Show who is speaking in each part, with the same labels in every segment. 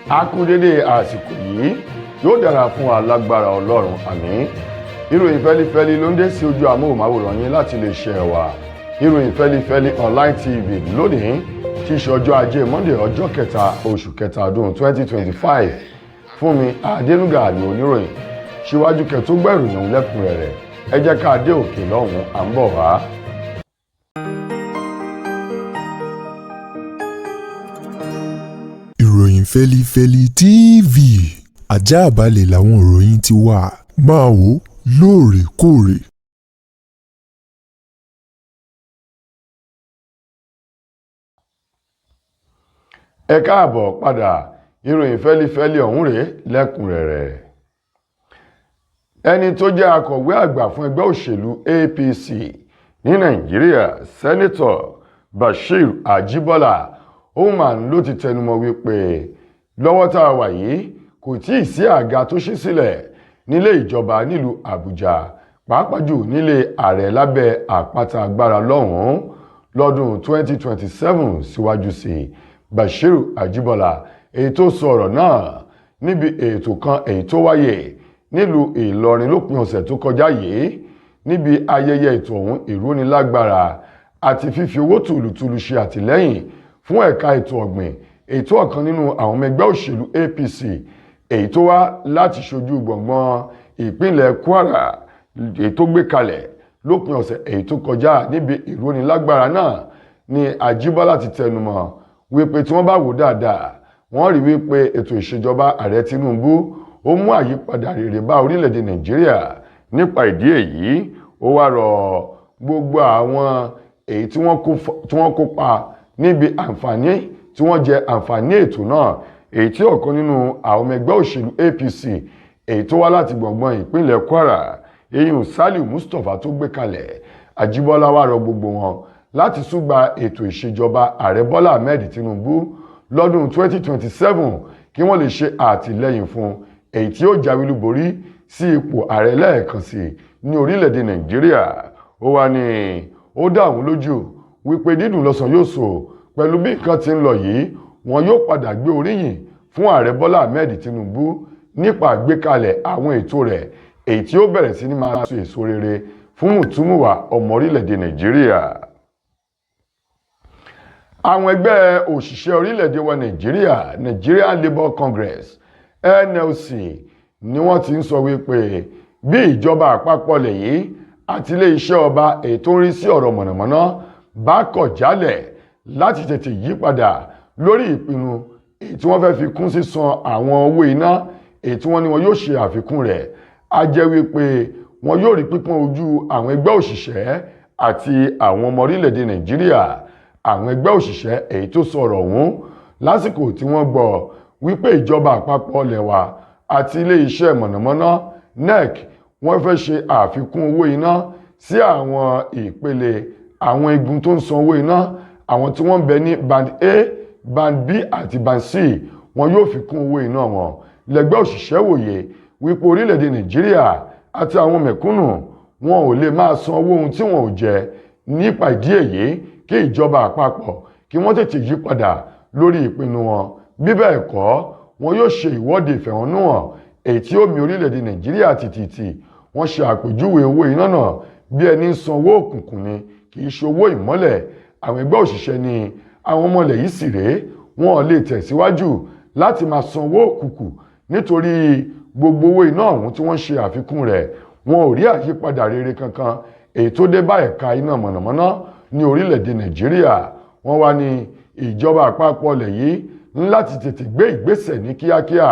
Speaker 1: A kú dédé àsìkò yìí, yóò dára fún wa lágbára Ọlọ́run, àmín. Ìròyìn fẹ́lifẹ́li ló ń dé sí ojú amóhùnmáwòrán yín láti lè ṣe ẹ̀wà Ìròyìn Fẹ́lifẹ́li Online TV lónìí tí í ṣe ọjọ́ Ajé Monday, ọjọ́ kẹta, oṣù kẹta, ọdún 2025. Fúnmi Adénúgà ní oníròyìn. Síwájú kẹ́ tó gbọ́ ìròyìn ọ̀hún lẹ́kùnrẹ́rẹ́, ẹ jẹ́ ká dé òkè lọ́hùn-ún, à ń bọ̀ wá.
Speaker 2: Ìròyìn Fẹ́lifẹ́li TV, ajáàbalẹ̀ làwọn ìròyìn ti wà, máa wò lóòrèkóòrè.
Speaker 1: Ẹ káàbọ̀ padà. Ìròyìn fẹ́lifẹ́li ọ̀hún rèé lẹ́kùnrẹ́rẹ́. Ẹni tó jẹ́ akọ̀wé àgbà fún ẹgbẹ́ òṣèlú APC ní Nàìjíríà, Sẹ́nẹ́tọ̀ Bashir Ajibola Oman, ló ti tẹnumọ́ wípé lọ́wọ́ tá a wà yìí, kò tí ì sí àga tó ṣí sílẹ̀ nílé ìjọba nílùú Àbújá, pàápàá jù nílé ààrẹ lábẹ́ àpáta agbára lọ́hùn-ún lọ́dún 2027. Síwájú sí i, Bashir Ajibola, èyí tó sọ ọ̀rọ̀ náà níbi ètò kan èyí tó wáyé nílùú Ìlọrin lópin ọ̀sẹ̀ tó kọjá yìí, níbi ayẹyẹ ètò ọ̀hún, ìrónilágbára àti fífi owó tùlùtùlù ṣe àtìlẹ́yìn fún ẹ̀ka ètò ọ̀gbìn, ètò ọ̀kan nínú àwọn ọmọ ẹgbẹ́ òṣèlú APC èyí tó wá láti ṣojú gbọ̀ngbọ̀n ìpínlẹ̀ Kwara, èyí tó gbé kalẹ̀ lópin ọ̀sẹ̀ èyí tó kọjá. Níbi ìrónilágbára náà ni Ajíbọ́lá ti tẹnumọ́ wípé tí wọ́n bá wò dáadáa, wọ́n rí wípé ètò ìṣèjọba ààrẹ Tinubu ó mú àyípadà rere bá orílẹ̀-èdè Nàìjíríà. Nípa ìdí èyí, ó wá rọ gbogbo àwọn èyí tí wọ́n kópa níbi àǹfààní tí wọ́n jẹ àǹfààní ètò náà, èyí tí ọ̀kan nínú àwọn ọmọ ẹgbẹ́ òṣèlú APC èyí tó wá láti gbọ̀ngbọ̀n ìpínlẹ̀ Kwara, eyín Saliu Mustapha, tó gbé kalẹ̀. Ajíbọ́lá wá rọ gbogbo wọn láti súgbà ètò ìṣèjọba ààrẹ Bọ́lá Ahmed Tinubu lọ́dún 2027, kí wọ́n lè ṣe àtìlẹ́yìn fún èyí tí ó jáwé olúborí sí ipò ààrẹ lẹ́ẹ̀kan sí ní orílẹ̀-èdè Nàìjíríà. Ó wá ní ó dá òun lójú wípé dídùn lọ́sàn yóò sọ. Pẹ̀lú bí nǹkan ti ń lọ yìí, wọn yóò padà gbé oríyìn fún ààrẹ Bọ́lá Ahmed Tinubu nípa àgbékalẹ̀ àwọn ètò rẹ̀, èyí tí ó bẹ̀rẹ̀ sí ní máa so èso rere fún mùtúmùwà ọmọ orílẹ̀-èdè Nàìjíríà. Àwọn ẹgbẹ́ òṣìṣẹ́ orílẹ̀-èdè wa Nàìjíríà, Nigerian Labour Congress, NLC, ni wọ́n ti ń sọ wípé bí ìjọba àpapọ̀ lè yìí àti ilé-iṣẹ́ ọba èyí tó ń rí sí ọ̀rọ̀ mọ̀nàmọ́ná bá kọ̀ jálẹ̀ láti tètè yí padà lórí ìpinnu èyí tí wọ́n fẹ́ fi kún sísan àwọn owó iná èyí tí wọ́n ní wọn yóò ṣe àfikún rẹ̀, á jẹ́ wípé wọn yóò rí pípọ́n ojú àwọn ẹgbẹ́ òṣìṣẹ́ àti àwọn ọmọ orílẹ̀-èdè Nàìjíríà. Àwọn ẹgbẹ́ òṣìṣẹ́ èyí tó sọ̀rọ̀ ọ̀hún lásìkò tí wọ́n gbọ́ wípé ìjọba àpapọ̀ ilẹ̀ wa àti ilé-iṣẹ́ mọ̀nàmọ́ná NEC wọ́n fẹ́ ṣe àfikún owó iná sí àwọn ìpele àwọn igun tó ń san owó iná, àwọn tí wọ́n ń bẹ ní band A, band B àti band C, wọn yóò fi kún owó iná wọn. Lẹ́gbẹ́ òṣìṣẹ́ wòye wípé orílẹ̀-èdè Nàìjíríà àti àwọn mẹ̀kúnnù wọn ò lè máa san owó ohun tí wọn ò jẹ. Nípa ìdí èyí, kí ìjọba àpapọ̀ kí wọ́n tètè yí padà lórí ìpinnu wọn, bí bẹ́ẹ̀ kọ́, wọn yóò ṣe ìwọ́de ìfẹ̀hónúhàn èyí tí ó mì orílẹ̀-èdè Nàìjíríà tìtìtì. Wọ́n ṣe àpèjúwe owó iná náà bí ẹni ń san owó òkùnkùn ni, kì í ṣe owó ìmọ́lẹ̀. Àwọn ẹgbẹ́ òṣìṣẹ́ ni àwọn ọmọlẹ̀ yìí sì rèé, wọn ò lè tẹ̀síwájú láti máa san owó òkùnkùn, nítorí gbogbo owó iná ọ̀hún tí wọ́n ṣe àfikún rẹ̀, wọn ò rí àyípadà rere kankan èyí tó dé bá ẹ̀ka iná mọ̀nàmọ́ná ní orílẹ̀-èdè Nàìjíríà. Wọ́n wá ní ìjọba àpapọ̀ ilẹ̀ yìí ń láti tètè gbé ìgbésẹ̀ ní kíákíá,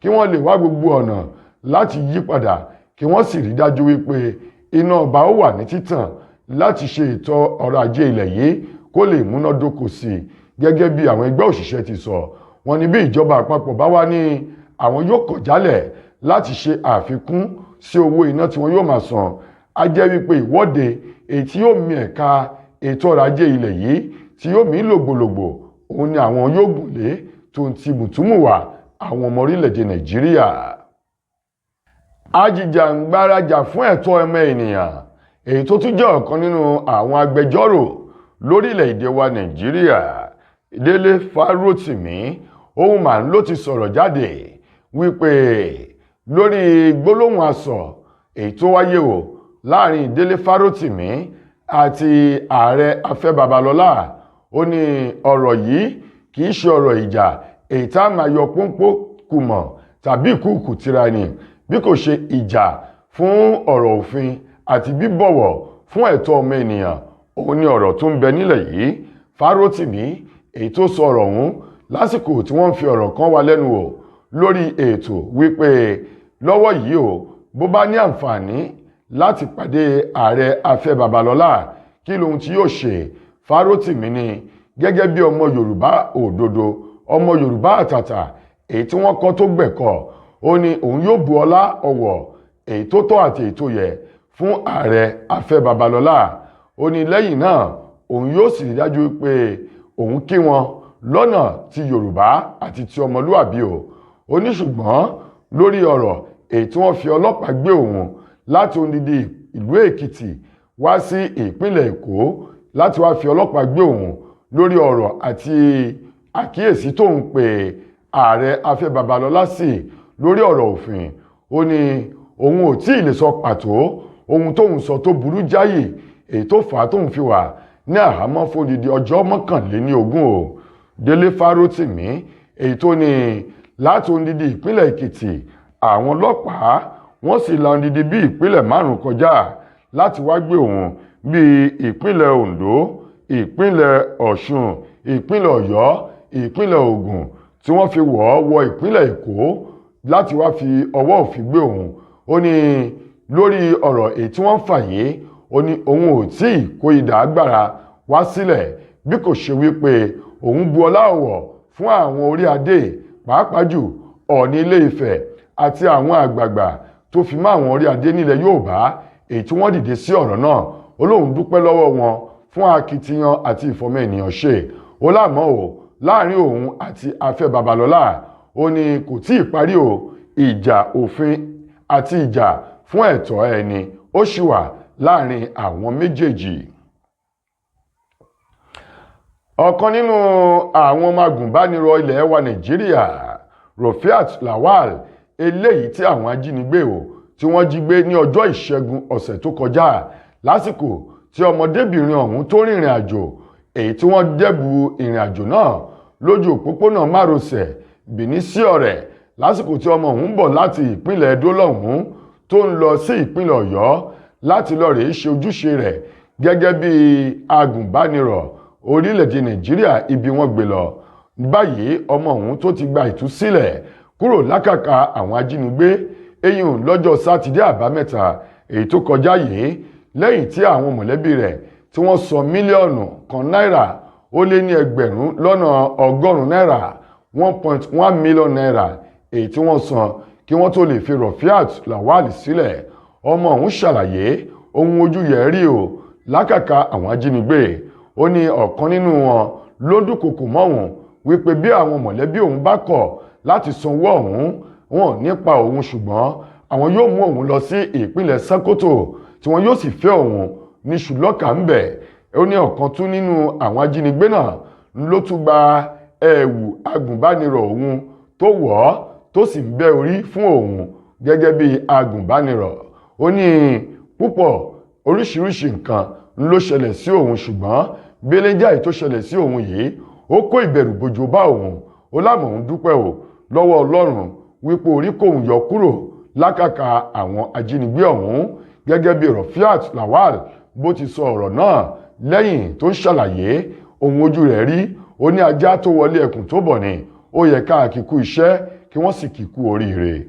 Speaker 1: kí wọ́n lè wá gbogbo ọ̀nà láti yí padà, kí wọ́n sì rí dájú wípé iná ọba ó wà ní títàn láti ṣe ètò ọrọ̀ ajé ilẹ̀ yìí kó lè múnádóko sí i, gẹ́gẹ́ bí àwọn ẹgbẹ́ òṣìṣẹ́ ti sọ. Wọ́n ní bí ìjọba àpapọ̀ bá wá ní àwọn yóò kọ̀ jálẹ̀ láti ṣe àfikún sí owó iná tí wọ́n yóò máa san, á jẹ́ wípé ìwọ́de èyí tí yóò mì ẹ̀ka ètò ọrọ̀ ajé ilẹ̀ yìí, tí yóò mì lògbòlògbò, òun ni àwọn yóò gùn lé tó ń ti mùtúmùwà àwọn ọmọ orílẹ̀-èdè Nàìjíríà. Ajìjàǹgbarajà fún ẹ̀tọ́ ọmọ ènìyàn, èyí tó tún jẹ́ ọ̀kan nínú àwọn agbẹjọ́rò lórílẹ̀-èdè wa Nàìjíríà, Délé Fárótìmí, Òun mà ló ti sọ̀rọ̀ jáde wípé lórí gbólóhùn asọ̀ èyí tó wáyé o láàrin Délé Fárótìmí àti ààrẹ Afẹ́ Babalọ́lá. Ó ní ọ̀rọ̀ yìí kì í ṣe ọ̀rọ̀ ìjà èyí tá a máa yọ pọ́npọ́ kùmọ̀ tàbí ìkúùkù tira ẹni, bí kò ṣe ìjà fún ọ̀rọ̀ òfin àti bíbọ̀wọ̀ fún ẹ̀tọ́ ọmọ ènìyàn. Òun ni ọ̀rọ̀ tó ń bẹ nílẹ̀ yìí. Fárótìmí èyí tó sọ ọ̀rọ̀ ọ̀hún lásìkò tí wọ́n ń fi ọ̀rọ̀ kan wá lẹ́nu wò lórí ètò wípé lọ́wọ́ yìí o, bó bá ní àǹfààní láti pàdé ààrẹ Afẹ́ Babalọ́lá, kí lohun tí yóò ṣe? Fárótìmí ni gẹ́gẹ́ bí ọmọ Yorùbá òdodo, ọmọ Yorùbá àtàtà èyí tí wọ́n kọ́ tó gbẹ̀kọ́, ó ní òun yóò bu ọlá ọ̀wọ̀ èyí tó tọ́ àti èyí tó yẹ fún ààrẹ Afẹ́ Babalọ́lá. Ó ní lẹ́yìn náà òun yóò sì rí dájú pé òun kí wọn lọ́nà ti Yorùbá àti ti ọmọlúàbí o. Ó ní ṣùgbọ́n lórí ọ̀rọ̀ èyí tí wọ́n fi ọlọ́pàá gbé òun láti odidi ìlú Èkìtì wá sí ìpínlẹ̀ Èkó láti wá fi ọlọ́pàá gbé òun lórí ọ̀rọ̀ àti àkíyèsí tó ń pè ààrẹ Afẹ́ Babalọ́lá sí lórí ọ̀rọ̀ òfin, ó ní òun ò tí ì lè sọ pàtó ohun tóun sọ tó burú jáyì èyí tó fà á tóun fi wà ní àhámọ́ fódìdí ọjọ́ 21 o. Délé Fárótìmí èyí tó ní láti odidi ìpínlẹ̀ Èkìtì, àwọn ọlọ́pàá wọ́n sì la odidi bí ìpínlẹ̀ 5 kọjá láti wá gbé òun, bíi ìpínlẹ̀ Ondo, ìpínlẹ̀ Ọ̀ṣun, ìpínlẹ̀ Ọ̀yọ́, ìpínlẹ̀ Ògùn, tí wọ́n fi wọ̀ ọ́ wọ ìpínlẹ̀ Èkó láti wá fi ọwọ́ òfin gbé òun. Ó ní lórí ọ̀rọ̀ èyí tí wọ́n ń fà yìí, ó ní òun ò tí ì kó idà agbára wá sílẹ̀, bí kò ṣe wípé òun bu ọlá ọ̀wọ̀ fún àwọn orí adé, pàápàá jù Ọ̀ọ̀ni Ilé Ifẹ̀ àti àwọn àgbààgbà tó fi mọ́ àwọn orí adé nílẹ̀ Yorùbá èyí tí wọ́n dìde sí ọ̀rọ̀ náà. Ó lóun dúpẹ́ lọ́wọ́ wọn fún akitiyan àti ìfọ̀mọ́ ènìyàn ṣe. Ó lámọ́ o, láàrin òun àti Afẹ́ Babalọ́lá, ó ní kò tí ì parí o. Ìjà òfin àti ìjà fún ẹ̀tọ́ ẹni ó ṣì wà láàrin àwọn méjèèjì. Ọ̀kan nínú àwọn ọmọ agùnbánirọ̀ ilẹ̀ wa Nàìjíríà, Rofiat Lawal, eléyìí tí àwọn ajínigbé o tí wọ́n jí gbé ní ọjọ́ Ìṣẹ́gun ọ̀sẹ̀ tó kọjá, lásìkò tí ọmọdébìnrin ọ̀hún tó rìnrìn àjò èyí tí wọ́n dẹ́bu ìrìn àjò náà lójú òpópónà márosẹ̀ Benin sí Ọ̀rẹ́, lásìkò tí ọmọ ọ̀hún ń bọ̀ láti ìpínlẹ̀ Ẹdó lọ́hùn-ún tó ń lọ sí ìpínlẹ̀ Ọ̀yọ́ láti lọ rèé ṣe ojúṣe rẹ̀ gẹ́gẹ́ bí agùnbánirọ̀ orílẹ̀-èdè Nàìjíríà ibi wọ́n gbé lọ. Báyìí ọmọ ọ̀hún tó ti gba ìtúsílẹ̀ kúrò lákàkà àwọn ajínigbé eyín lọ́jọ́ Sátidé Àbámẹ́ta èyí tó kọjá yìí, lẹ́yìn tí àwọn mọ̀lẹ́bí rẹ̀ tí wọ́n san 1 mílíọ̀nù náírà ó lé ní 100,000 náírà, 1.1 million naira, èyí tí wọ́n san kí wọ́n tó lè fi Rofiat Lawal sílẹ̀. Ọmọ ọ̀hún ṣàlàyé ohun ojú yẹ̀ rí o lákàkà àwọn ajínigbé. Ó ní ọ̀kan nínú wọn ló dúnkokò mọ́ òun wípé bí àwọn mọ̀lẹ́bí òun bá kọ̀ láti sanwó ọ̀hún, wọn ò ní pa òun, ṣùgbọ́n àwọn yóò mú òun lọ sí ìpínlẹ̀ Sokoto tí wọn yóò sì fẹ́ òun ní ṣùlọ́kà ń bẹ̀. Ó ní ọ̀kan tún nínú àwọn ajínigbé náà ló tún gba ẹ̀wù agùnbánirọ̀ òun tó wọ̀ ọ́, tó sì ń bẹ́ orí fún òun gẹ́gẹ́ bí agùnbánirọ̀. Ó ní púpọ̀ oríṣiríṣi nǹkan ló ṣẹlẹ̀ sí òun, ṣùgbọ́n belenjá yìí tó ṣẹlẹ̀ sí òun yìí, ó kó ìbẹ̀rù bojo bá òun. Ó lámọ̀ òun dúpẹ́ o lọ́wọ́ Ọlọ́run wípé orí kóun yọ kúrò lákàkà àwọn ajínigbé ọ̀hún. Gẹ́gẹ́ bí Rofiat Lawal bó ti sọ ọ̀rọ̀ náà lẹ́yìn tó ń ṣàlàyé ohun ojú rẹ̀ rí, ó ní ajá tó wọlé ẹkùn tó bọ̀ ni ó yẹ ká kíkú iṣẹ́ kí wọ́n sì kíkú oríire.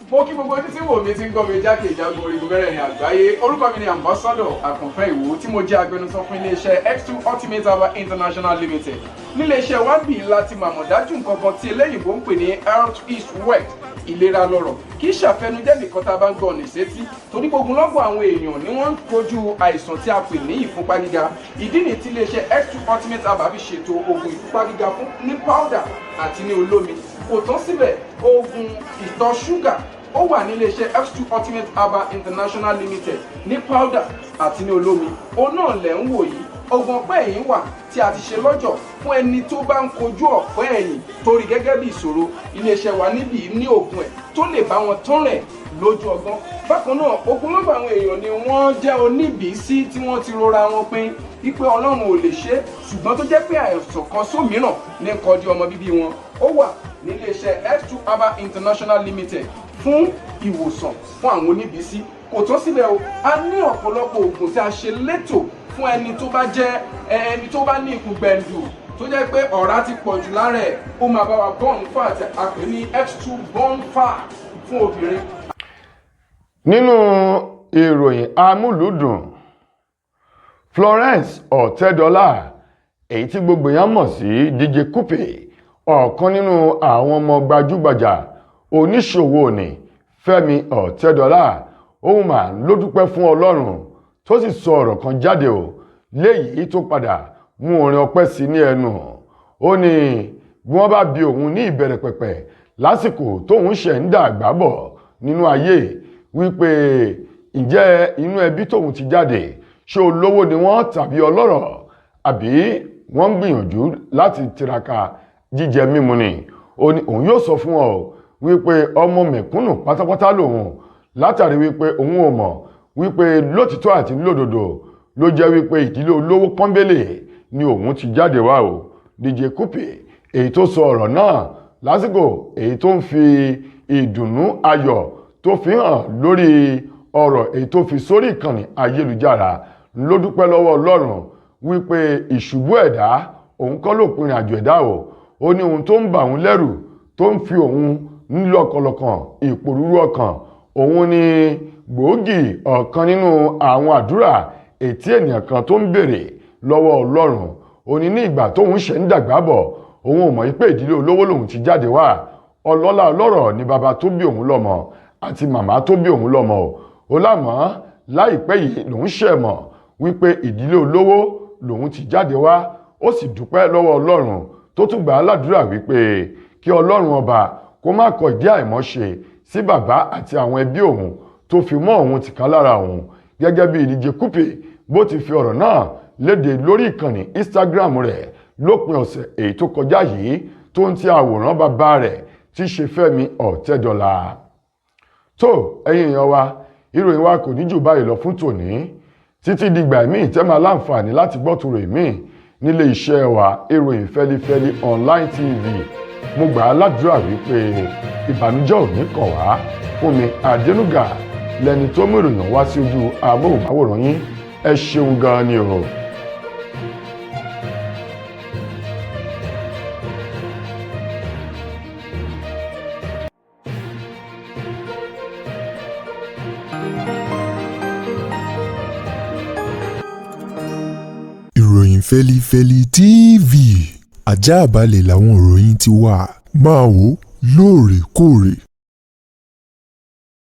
Speaker 3: Mo kí gbogbo ojú tí wò mí, tí ń gbọ́ mi jákèjádò orígun mẹ́rẹ̀ẹ̀rin àgbáyé. Orúkọ mi ni Ambassador Àkànfẹ́ Ìwò, tí mo jẹ́ agbẹnusọ fún iléeṣẹ́ X2 Ultimate Herbal International Limited. Níléeṣẹ́ wa bí láti màmọ̀dájú nǹkan kan tí eléyìnbó ń pè ní health is wealth, ìlera lọ́rọ̀. Kì í ṣàfẹnujẹ́ nìkan tá a bá ń gbọ́ ní sétí, torí gbogbo lọ́gbọ̀n àwọn èèyàn ni wọ́n ń kojú àìsàn tí a pè ní ìfúnpá gíga. Ìdí nìyí tí iléeṣẹ́ X2 Ultimate Herbal fi ṣètò oògùn ìfúnpá gíga fún ní powder àti ní olómi. Kò tán síbẹ̀, oògùn ìtọ̀ ṣúgà ó wà ní iléeṣẹ́ X2 Ultimate Herbal International Limited ní powder àti ní olómi. Òun náà lẹ̀ ń wò yìí. Oògùn ọ̀pá ẹ̀yìn wà tí a ti ṣe lọ́jọ̀ fún ẹni tó bá ń kojú ọ̀pá ẹ̀yìn torí gẹ́gẹ́ bí ìṣòro. Iléeṣẹ́ wa níbí ní oògùn ẹ̀ tó lè bá wọn tán rẹ̀ lójú ọgbọ́n. Bákan náà, ogunlọ́gọ̀ àwọn èèyàn ni wọ́n jẹ́ oníbìísí tí wọ́n ti rora wọn pin wípé Ọlọ́run ò lè ṣe, ṣùgbọ́n tó jẹ́ pé àìsàn kan sómìíràn ní kọjú ọmọ bíbí wọn. Ó wà níléeṣẹ́ X2 Herbal International Limited fún ìwòsàn fún àwọn oníbìísí. Kò tán síbẹ̀ o, a ní ọ̀pọ̀lọpọ̀ oògùn tí a ṣe létò fún ẹni tó bá jẹ́ ẹni tó bá ní ikùn gbẹ̀ǹdù, tó jẹ́ pé ọ̀rá ti pọ̀ jù lára ẹ̀. Ó máa bá wa burn fat, a pè ní X2 burn fat fún obìnrin.
Speaker 1: Nínú ìròyìn amúlùúdùn, Florence Ọ̀tẹ́dọ́là, èyí tí gbogbo èèyàn mọ̀ sí DJ Cuppy, ọ̀kan nínú àwọn ọmọ gbajúgbajà oníṣòwò ní Fẹ́mi Ọ̀tẹ́dọ́là, òun mà ló dúpẹ́ fún Ọlọ́run, tó sì sọ ọ̀rọ̀ kan jáde o, léyìí tó padà mú orin ọpẹ́ sí ní ẹnu. Ó ní bí wọ́n bá bi òun ní ìbẹ̀rẹ̀ pẹ̀pẹ̀, lásìkò tóun ṣẹ̀ ń dàgbà bọ̀ nínú ayé, wípé ǹjẹ́ inú ẹbí tóun ti jáde, ṣé olówó ni wọ́n tàbí ọlọ́rọ̀, àbí wọ́n ń gbìyànjú láti tiraka jíjẹ mímu ni, ó ní òun yóò sọ fún ọ wípé ọmọ mẹ̀kúnnù pátápátá lòun, látàrí wípé òun ò mọ̀ wípé lótìtọ́ àti lódodo ló jẹ́ wípé ìdílé olówó pọ́nbélé ni òun ti jáde wá o. DJ Cuppy, èyí tó sọ ọ̀rọ̀ náà lásìkò èyí tó ń fi ìdùnnú ayọ̀ tó fi hàn lórí ọ̀rọ̀ èyí tó fi sórí ìkànnì ayélujára, ló dúpẹ́ lọ́wọ́ Ọlọ́run wípé ìṣubú ẹ̀dá òun kọ́ ló pin ìrìnàjò ẹ̀dá o. Ó ní ohun tó ń bà òun lẹ́rù, tó ń fi òun nílọ́kọlọ́kàn ìpòrúurú ọkàn òun ni gbòógì ọ̀kan nínú àwọn àdúrà ètí ènìyàn kan tó ń béèrè lọ́wọ́ Ọlọ́run. Ó ní ní ìgbà tóun ṣe ń dàgbà bọ̀, òun ò mọ̀ pé ìdílé olówó lòun ti jáde wá, ọlọ́lá ọlọ́rọ̀ ni bàbá tó bí òun lọ́mọ àti màmá tó bí òun lọ́mọ. Ó lámọ́ láìpẹ́ yìí lòun ṣẹ̀ mọ̀ wípé ìdílé olówó lòun ti jáde wá. Ó sì dúpẹ́ lọ́wọ́ Ọlọ́run, tó tún gbà á ládùúrà wípé kí Ọlọ́run ọba kó má kọ ìdí àìmọ́ṣe sí bàbá àti àwọn ẹbí òun tó fi mọ́ òun tìká lára òun. Gẹ́gẹ́ bí DJ Cuppy bó ti fi ọ̀rọ̀ náà léde lórí ìkànnì Instagram rẹ̀ lópin ọ̀sẹ̀ èyí tó kọjá yìí, tó ń ti àwòrán bàbá rẹ̀ tí ṣe Fẹ́mi Ọ̀tẹ́dọ́là. Tó ẹ̀yin èèyàn wa, ìròyìn wa kò ní jù báyìí lọ fún tòní. Títí dìgbà míì tẹ́ máa láǹfààní láti gbọ́ tòrò míì nílé iṣẹ́ wa, Ìròyìn Fẹ́lifẹ́li Online TV, mo gbà á ládùúrà wípé ìbànújẹ́ ò ní kàn wá. Fún mi Àdénúgà lẹni tó mú ìròyìn wá sí ojú amóhùnmáwòrán yín. Ẹ ṣeun gan ni o.
Speaker 2: Ìròyìn Fẹ́lifẹ́li TV, ajá balẹ̀ làwọn ìròyìn ti wà. Máa wò lóòrèkóòrè.